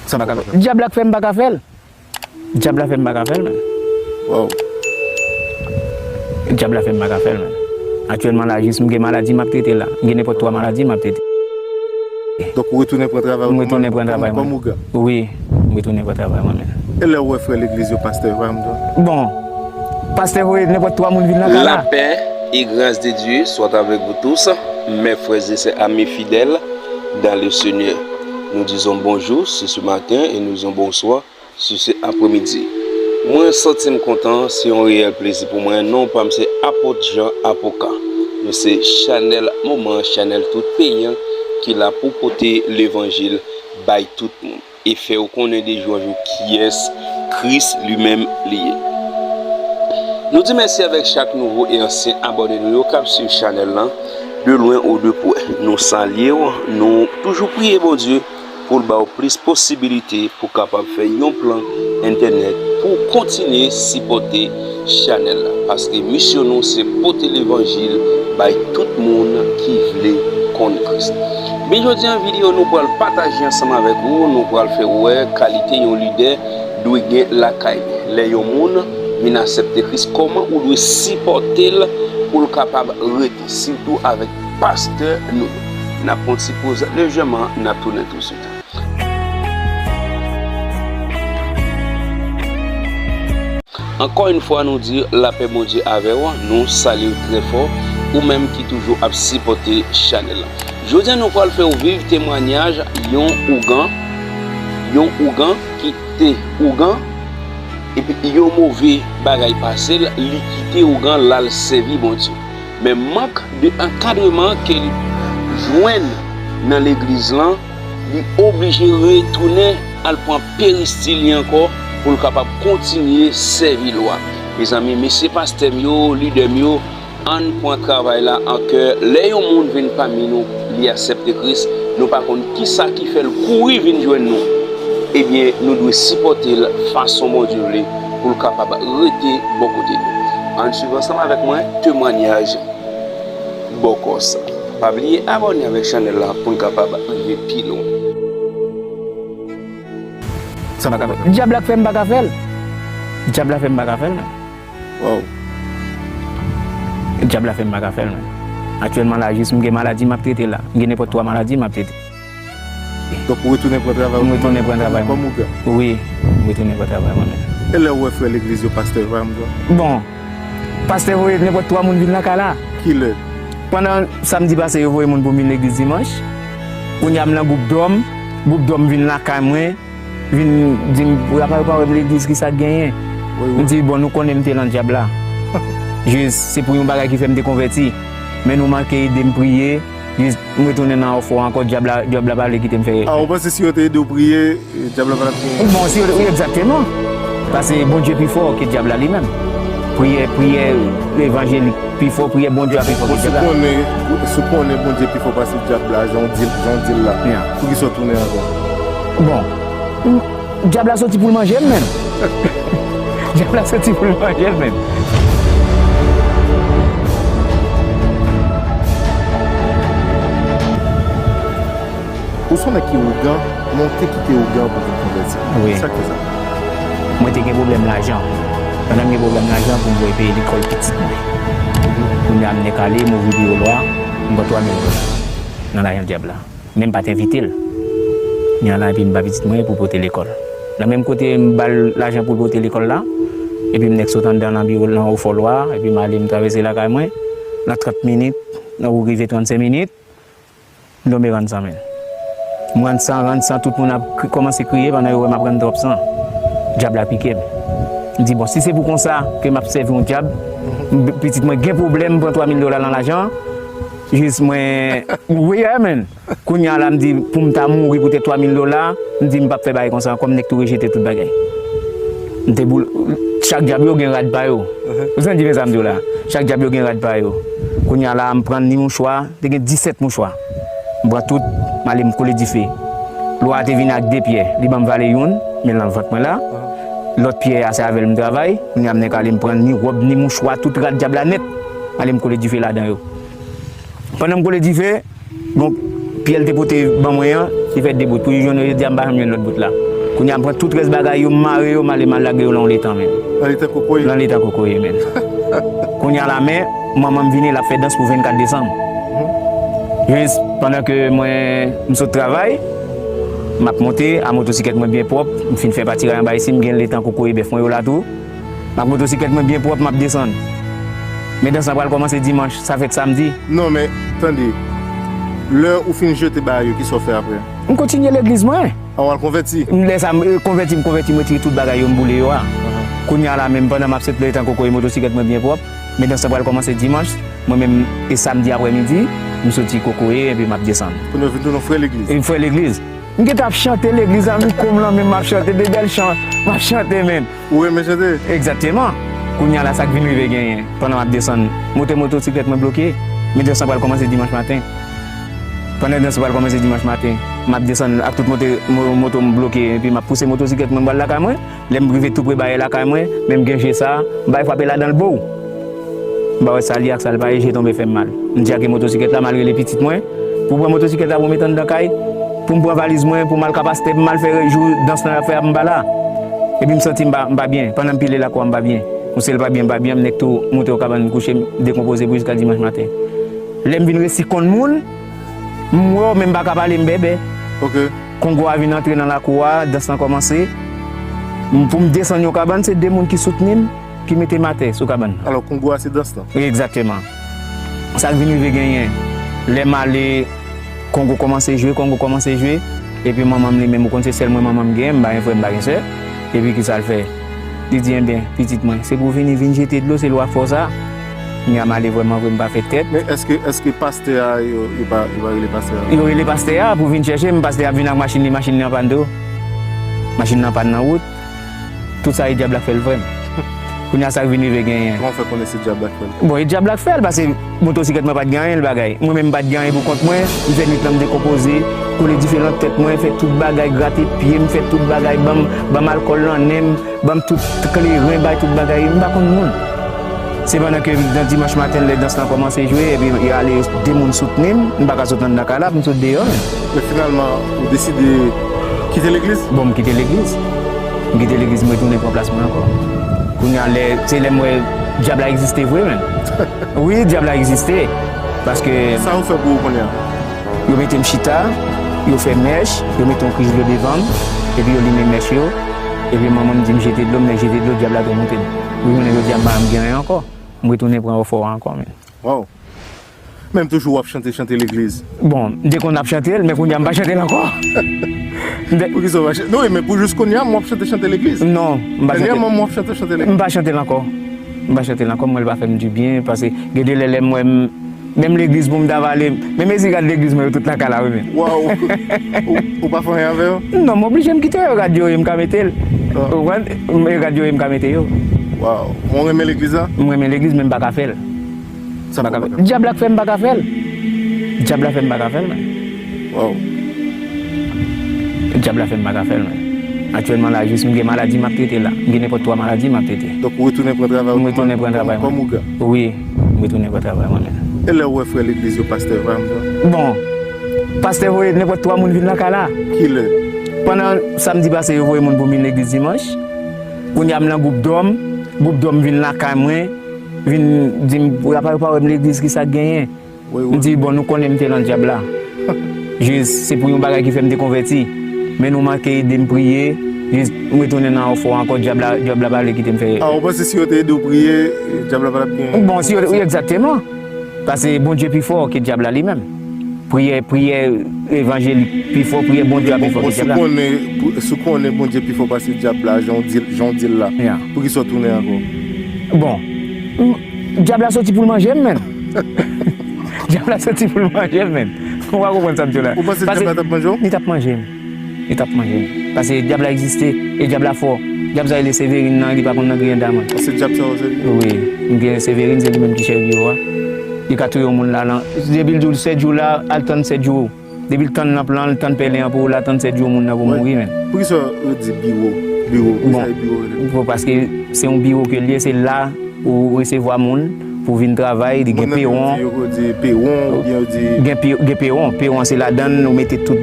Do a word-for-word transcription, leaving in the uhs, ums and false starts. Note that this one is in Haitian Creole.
Sa m pa ka fè. Dyab la k fè m pa ka fè l. Dyab la fè m pa ka fè l, men. Wow. Dyab la fè m pa ka fè l, men. Aktyèlman la, jis m gen maladi m ap trete la. M gen nenpòt twa maladi m ap trete. Donk, ou retounen pran travay ou kòm ougan? Wi, m retounen pran travay mwen, men. E lè w wè frè legliz yo, pastè yo, pa menm jan? Bon, pastè voye nenpòt twa moun vin nan kay la. La paix et grâce de Dieu soit avec vous tous, mes frères et sœurs, amis fidèles dans le Seigneur. Nous disons bonjour, c'est ce matin, et nous disons bonsoir, si se apremidi. Mwen santi m kontan, se yon reyèl plezi pou mwen. Non pa m se Apot Jean Apoka. Nou se chanèl moman, chanèl tout peyi an ki la pou pote levanjil bay tout moun e fè w konnen de jou an jou kiyès Kris li menm li ye. Nou di mèsi avèk chak nouvo e ansyen abòne nou yo k ap swiv chanèl lan de lwen ou de pwè. Nou salye w, nou toujou priye Bondye pou l ba w plis posibilite pou kapab fè yon plan entènèt pou w kontinye sipòte chanèl la, paske misyon nou se pote levanjil bay tout moun ki vle konn Kris. Men jodi an, videyo nou pral pataje ansanm avèk ou, nou pral fè w wè kalite yon lidè dwe gen lakay li. Lè yon moun vin aksepte Kris, kòman ou dwe sipòte l pou l kapab rete, sitou avèk pastè nou yo. N ap pran ti poz lejèman, n ap tounen tousuit. Ankò yon fwa, nou di lapè Bondye avè w, nou salye w trè fò, ou menm ki toujou ap sipòte chanèl la. Jodi a, nou pral fè w viv temwanyaj yon ougan, yon ougan ki te ougan, epi yon move bagay pase l, li kite ougan l al sèvi Bondye. Men mank de ankadreman ke l jwenn nan legliz lan, li oblije retounen al pran peristil li ankò pou l kapab kontinye sèvi lwa. Mezanmi, mesye pastè m yo, lidè m yo, ann pran travay la an kè. Lè yon moun vin pami nou, li aksepte Kris, nou pa konn kisa ki fè l kouri vin jwenn nou. Ebyen, nou dwe sipòte l fason Bondye vle pou l kapab rete bò kote nou. Ann swiv ansanm avèk mwen temwanyaj bòkòs. Pa bliye abòne avèk chanèl la pou n kapab rive pi lwen. Sa m pa ka fè. Dyab la k fè m pa ka fè l. Dyab la fè m pa ka fè l, men. Wow. Dyab la fè m pa ka fè l, men. Aktyèlman la, jis m gen maladi m ap trete la. M gen nenpòt twa maladi m ap trete. Donk, ou retounen pran travay ou? M retounen pran travay mwen. Kòm ougan? Wi, m retounen pran travay mwen, men. E lè w wè frè legliz yo, pastè yo, pa menm jan? Bon, pastè voye nenpòt twa moun vin nan kay la. Kilè? Pandan samdi pase, yo voye moun pou m vin legliz dimanch. Kounye a, m nan gwoup dòm. Gwoup dòm vin lakay mwen. Vin di m, "Apa yo pa wè m legliz, kisa k genyen?" Wi, wi. M di, "Bon, nou konnen m te nan dyab la. Jis, se pou yon bagay ki fè m te konvèti. Men nou manke ede m priye. Jis, m retounen nan ofò ankò, dyab la, dyab la pa vle kite m fè." A, ou panse si yo te ede w priye, dyab la pa t ap genyen? Bon, si yo, wi, egzakteman. Paske Bondye pi fò ke dyab la li menm. Priyè, priyè evanjelik pi fò, priyè Bondye a pi fò ke dyab la. Si w konnen, si w konnen Bondye pi fò pase dyab la, jan w di, jan w di l la, poukisa w tounen ankò? Bon, m, dyab la soti pou l manje m menm. Dyab la soti pou l manje m menm. Ou se yon nèg ki ougan, men w te kite ougan pou vin konvèti. Wi. Sa k fè sa? Mwen te gen pwoblèm lajan. Pandan m gen pwoblèm lajan pou m voye peye lekòl pitit mwen. Kounye a m nèk ale, m ouvri biwo lwa, m pran twa mil dola nan lajan dyab la. Men m pa t envite l. Kounye a la, epi m ba pitit mwen pou pote lekòl. Nan menm kote m ba l lajan pou l pote lekòl la, epi m nèk sot anndan nan biwo, nan ofò lwa, epi m ale, m travèse lakay mwen. Nan trant minit, nan ou rive trannsenk minit, m tonbe rann san, men. M rann san, rann san, tout moun ap kri-, kòmanse kriye pandan yo wè m ap rann twòp san. Dyab la pike m. M di, "Bon, si se pou konsa ke m ap sèvi yon dyab, m, pitit mwen gen pwoblèm, m pran twa mil dola nan lajan, jis mwen, wi, yeah, man." Kounye a la, m di, pou m ta mouri poutèt twa mil dola, m di, "M p ap fè bagay konsa ankò, m nèk tou rejete tout bagay." M te boule, chak dyab yo gen rad pa yo. Ou tande sa m di w la? Chak dyab yo gen rad pa yo. Kounye a la, m pran ni mouchwa, te gen disèt mouchwa. M pran tout, m ale m kole dife. Lwa a te vin ak de pyè. Li ban m vale youn, men nan vant mwen la. Lòt pyè a, se avè l m travay. Kounye a m nèk ale m pran ni wòb, ni mouchwa, tout rad dyab la nèt. M ale m kole dife ladan yo. Pandan m kole dife, bon, pyè l te pote ban mwen an, li fè de bout. Pou jwenn jodi a, m pa janm jwenn lòt bout la. Kounye a m pran tout rès bagay yo, m mare yo, m ale m al lage yo lan yon letan, menn. Lan letan kokoye? Lan letan kokoye, menn. Kounye a la, men, manman m vini, l ap fè dans pou vennkat desanm. Jis pandan ke mwen, m sot travay, m ap monte a motosiklèt mwen byen pwòp, m fin fè patiray anba isi, m gen letan kokoye bèf mwen yo la tou. M ak motosiklèt mwen byen pwòp, m ap desann. Men dans lan pral kòmanse dimanch, sa fèt samdi. Non, men, tande. Lè ou fin jete bagay yo, kisa w fè apre? M kontinye legliz mwen. A, w al konvèti? M, lè sa, m, e, konvèti, m konvèti, m retire tout bagay yo, m boule yo a. Kounye a la menm, pandan m ap sot letan kokoye motosiklèt mwen byen pwòp, men dans lan pral kòmanse dimanch, mwen menm, e samdi aprèmidi, m soti kokoye, epi m ap desann. Kounye a w vin tounen yon frè legliz? E frè legliz. M gentan ap chante legliz la, mikwo m lan menm, m ap chante de bèl chan, m ap chante menm. Ou renmen chante? Egzakteman. Kounye a la, sa k vin rive genyen, pandan m ap desann, motè motosiklèt mwen bloke. Men dans lan pral kòmanse dimanch maten. Pandan dans lan pral kòmanse dimanch maten, m ap desann ak tout motè, mo-, moto m bloke, epi m ap pouse motosiklèt mwen, m pral lakay mwen. Lè m rive tou pre bayè lakay mwen, men m gen je sa, m bay frape ladan l, bow! M pa wè sa l ye ak sa l pa ye, je tonbe fè m mal. M djake motosiklèt la, m al rele pitit mwen, pou pran motosiklèt la pou met anndan kay, pou m pran valiz mwen, pou m al ka pastè, pou m al fè jou dans lan y ap fè a, m pa la. Epi m santi m pa, m pa byen. Pandan m pile lakou a, m pa byen. Yon sèl pa byen, m pa byen, m nèk tou monte yon kabann kouche, m dekonpoze pou jiska dimanch maten. Lè m vin resi konn moun, m wè w, men m pa ka pale, m bèbè. Ok. Kongo a vin antre nan lakou a, dans lan kòmanse. M, pou m desann yon kabann, se de moun ki soutni m, ki mete m atè sou kabann nan. Alò, Kongo a se dans lan? Wi, egzakteman. Sa k vin rive genyen, lè m ale, Kongo kòmanse jwe, Kongo kòmanse jwe, epi manman m li menm, ou konn se sèl mwen manman m genyen, m pa gen frè, m pa gen sè. Epi kisa l fè? Li di, "Enben, pitit mwen, se pou w vini, vin jete dlo, se lwa fò sa." Kounye a m ale vrèman vre, m pa fè tèt. Men èske, èske pastè a, yo, yo pa, yo pa rele pastè a? Yo rele pastè a pou vin chèche m, pastè a ap vin ak machin li, machin li an pàn tou. Machin nan pàn nan wout. Tout sa e dyab la k fè l vrèman. Kounye a sa k vin rive genyen. Kòman w fè konnen se dyab la k fè l? Bon, e dyab la k fè l, paske motosiklèt mwen pa t gen anyen l bagay. Mwen menm m pa t gen anyen pou kont mwen, m fè nwit lan m dekonpoze, kole dife nan tèt mwen, fè tout bagay, grate pye m, fè tout bagay, ban m, ban m alkòl nan nen m, ban m tout kleren, bay tout bagay, m pa konn moun. Se pandan ke nan dimanch maten, lè dans lan kòmanse jwe, epi y ale de moun soutni m, m pa ka sot anndan kay la, pou m sot deyò menm. Men finalman, ou deside kite legliz? Bon, m kite legliz. M kite legliz, m retounen pran plas mwen ankò. Kounye a, lè, se lè m wè dyab la egziste vre, menm. Wi, dyab la egziste. Paske sa yo fè pou ou kounye a? Yo mete m chita, yo fè mèch, yo mete yon krich dlo devan m, epi yo limen mèch yo, epi manman m di m jete dlo, m nèk jete dlo, dyab la tou monte m. Pou jounen jodi a, m pa janm gen anyen ankò. M retounen pran ofò a ankò, menm. Waw. Men m toujou w ap chante, chante legliz. Bon, m te konn ap chante l, men kounye a m pa chante l ankò. M te Poukisa w pa chante? Non, wi, men pou jis kounye a, m w ap chante, chante legliz. Non, m pa chante. Dènyèman, m w ap chante, chante legliz. M pa chante l ankò. M pa chante l ankò, m wè l pa fè m dibyen, paske gen de lè, lè m wè m, menm legliz pou m ta pale, menm ezi gad legliz mwen yo tout lakay la, wi, men. Waw. Ou, ou pa fè anyen avè yo? Non, m oblije m kite yo, gad yo, e m ka mete l. Ah. Ou konprann? E gad yo, e m ka mete yo. Waw. Mwen renmen legliz la? M renmen legliz, men m pa ka fè l. Sa m pa ka fè. Dyab la k fè m pa ka fè l. Dyab la fè m pa ka fè l, men. Waw. Dyab la fè m pa ka fè l, men. Aktyèlman la, jis m gen maladi m ap trete la. M gen nenpòt twa maladi m ap trete. Donk, ou retounen pran travay ou? M retounen pran travay mwen. Kòm ougan? Wi, m retounen pran travay mwen, men. E lè ou wè frè legliz yo, pastè yo, pa janm fè? Bon, pastè voye nenpòt twa moun vin lakay la. Kilè? Pandan samdi pase, yo voye moun pou m vin legliz dimanch. Kounye a, m nan gwoup dòm. Gwoup dòm vin lakay mwen. Vin di m, "Apa yo pa wè m legliz, kisa k genyen?" Wi, wi. M di, "Bon, nou konnen m te nan dyab la. Jis, se pou yon bagay ki fè m te konvèti. Men nou manke ede m priye. Jis, m retounen nan ofò ankò, dyab la, dyab la pa vle kite m fè." A, ou panse si yo te ede w priye, dyab la pa t ap gen? Bon, si yo te, wi, egzakteman. Paske Bondye pi fò ke dyab la li menm. Priyè, priyè evanjelik pi fò, priyè Bondye a pi fò ke dyab la. Bon, si w konnen, si w konnen Bondye pi fò pase dyab la, jan w di, jan w di l la, poukisa w tounen ankò? Bon, m, dyab la soti pou l manje m, menm. Dyab la soti pou l manje m, menm. Ou pa konprann sa m di w la. Ou panse dyab la t ap manje w? Li t ap manje m. Li t ap manje m. Paske dyab la egziste, e dyab la fò. Dyab sa rele Severin nan, li pa konn nan griyen dam. Se dyab sa yo, Severin? Wi, m gen Severin, se li menm ki chèf biwo a. Li ka touye yon moun la, lan, depi l di w sèt jou la, al tann sèt jou. Depi l tann lanp lan, l tann pèlen an pou ou la, tann sèt jou moun nan pou mouri menm. Poukisa yo di biwo? Biwo, poukisa e biwo rele? Bon, paske se yon biwo ke l ye, se la ou resevwa moun pou vin travay, li gen pewon. Mwen nan yo di pewon, oubyen yo di gen pe-, gen pewon. Pewon se ladan l ou mete tout